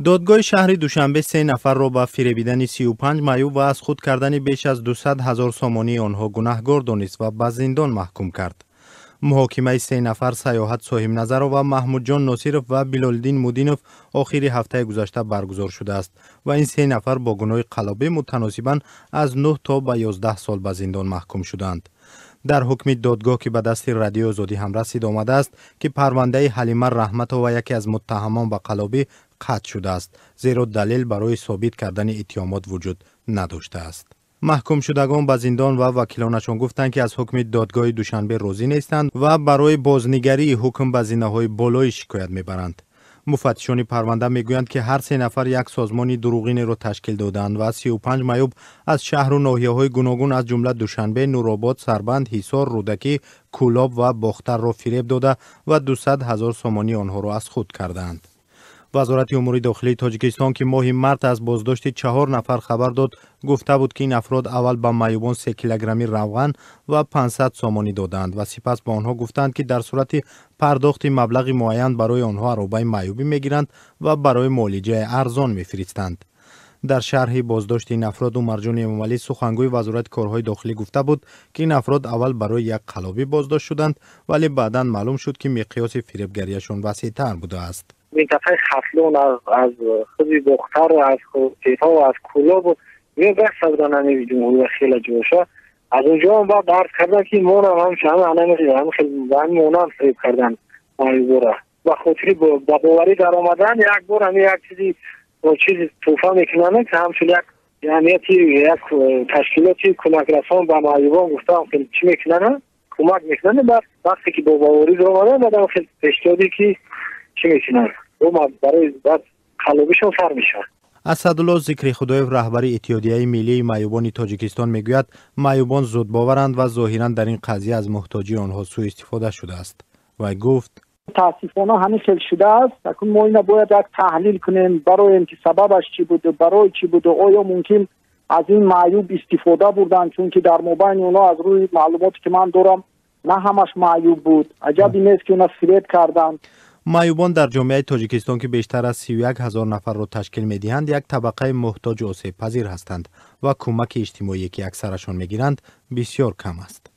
Додгоҳи шаҳри Душанбе се нафарро ба фиребидани 35 маъюб ва аз худ кардани беш аз 200 ҳазор сомонии онҳо гунаҳгор донист ва ба зиндон маҳкум кард. Муҳокимаи се нафар, Саёҳат Соҳибназарова, Маҳмудҷон Носиров ва Билолиддин Мудинов, охири ҳафтаи гузашта баргузор шудааст ва ин се нафар бо гуноҳи қаллобӣ мутаносибан аз 9 то ба 11 сол ба зиндон маҳкум шуданд. Дар ҳукми додгоҳ, ки ба дасти Радиои Озодӣ ҳам расид, омадааст, ки парвандаи Ҳалима Раҳматова, яке аз муттаҳамон ба қаллобӣ, қатъ шудааст, зеро далел барои собит кардани иттиҳомот вуҷуд надоштааст. Маҳкумшудагон ба зиндон ва вакилонашон гуфтанд, ки аз ҳукми додгоҳи Душанбе розӣ нестанд ва барои бознигарии ҳукм ба зинаҳои болоӣ шикоят мебаранд. Муфаттишони парванда мегӯянд, ки ҳар се нафар як созмони дурӯғинеро ташкил додаанд ва 35 маъюб аз шаҳру ноҳияҳои гуногун, аз ҷумла Душанбе, Нуробод, Сарбанд, Ҳисор, Рӯдакӣ, Кӯлоб ва Бохтарро фиреб дода ва 200 ҳазор сомонии онҳоро аз худ кардаанд. Вазорати умури дохилии Тоҷикистон, ки моҳи март аз боздошти чаҳор нафар хабар дод, гуфта буд, ки ин афрод аввал ба маъюбон 3 килограмми равған ва 500 сомонӣ додаанд ва сипас ба онҳо гуфтанд, ки дар сурати пардохти маблағи муайян барои онҳо аробаи маъюбӣ мегиранд ва барои муолиҷаи арзон мефиристанд. Дар шарҳи боздошти ин афрод Умарҷони Эмомалӣ, сухангӯи Вазорати корҳои дохилӣ, гуфта буд, ки ин афрод аввал барои як қаллобӣ боздошт шуданд, вале баъдан маълум шуд, ки миқёси фиребгариашон васеътар будааст. Минтақаи Хатлон, аз худи Бохтар, аз Тепа, аз Кӯлоб мебахша будан, ҳамин ҷумҳурия хеле ҷоша. Аз онҷо баъд арз кардан, ки монам ҳамин монам фиреб кардан маъюбора. Ба хотири ба боварӣ даромадан як бор ҳамин як чизи тӯҳфа мекунанд, ки ҳамчун як ҷамъияти, як ташкилоти кӯмакрасон ба маъюбон гуфтаам, хел чӣ мекунанд, кӯмак мекунанд. Баъд вақте ки бо боварӣ даромадан, баъдам хел пешниҳоде ки чӣ мекунанд, барои баъд қаллобишон сар мешавад. Асадулло Зикрихудоев, раҳбари Иттиҳодияи миллии маъюбони Тоҷикистон, мегӯяд, маъюбон зудбоваранд ва зоҳиран дар ин қазия аз муҳтоҷии онҳо сӯистифода шудааст. Вай гуфт: Мутаассифона, ҳамин хел шудааст. Акун мо ина бояд як таҳлил кунем, бароем, ки сабабаш чӣ буду, барои чӣ буду, оё мумкин аз ин маъюб истифода бурданд, чунки дар мобайни онҳо, аз рӯи маълумоте ки ман дорам, на ҳамаш маъюб буд. Аҷабе нест, ки она фиреб карданд. Маъюбон дар ҷомеаи Тоҷикистон, ки бештар аз 31 ҳазор нафарро ташкил медиҳанд, як табақаи муҳтоҷу осебпазир ҳастанд ва кӯмаки иҷтимоие, ки аксарашон мегиранд, бисёр кам аст.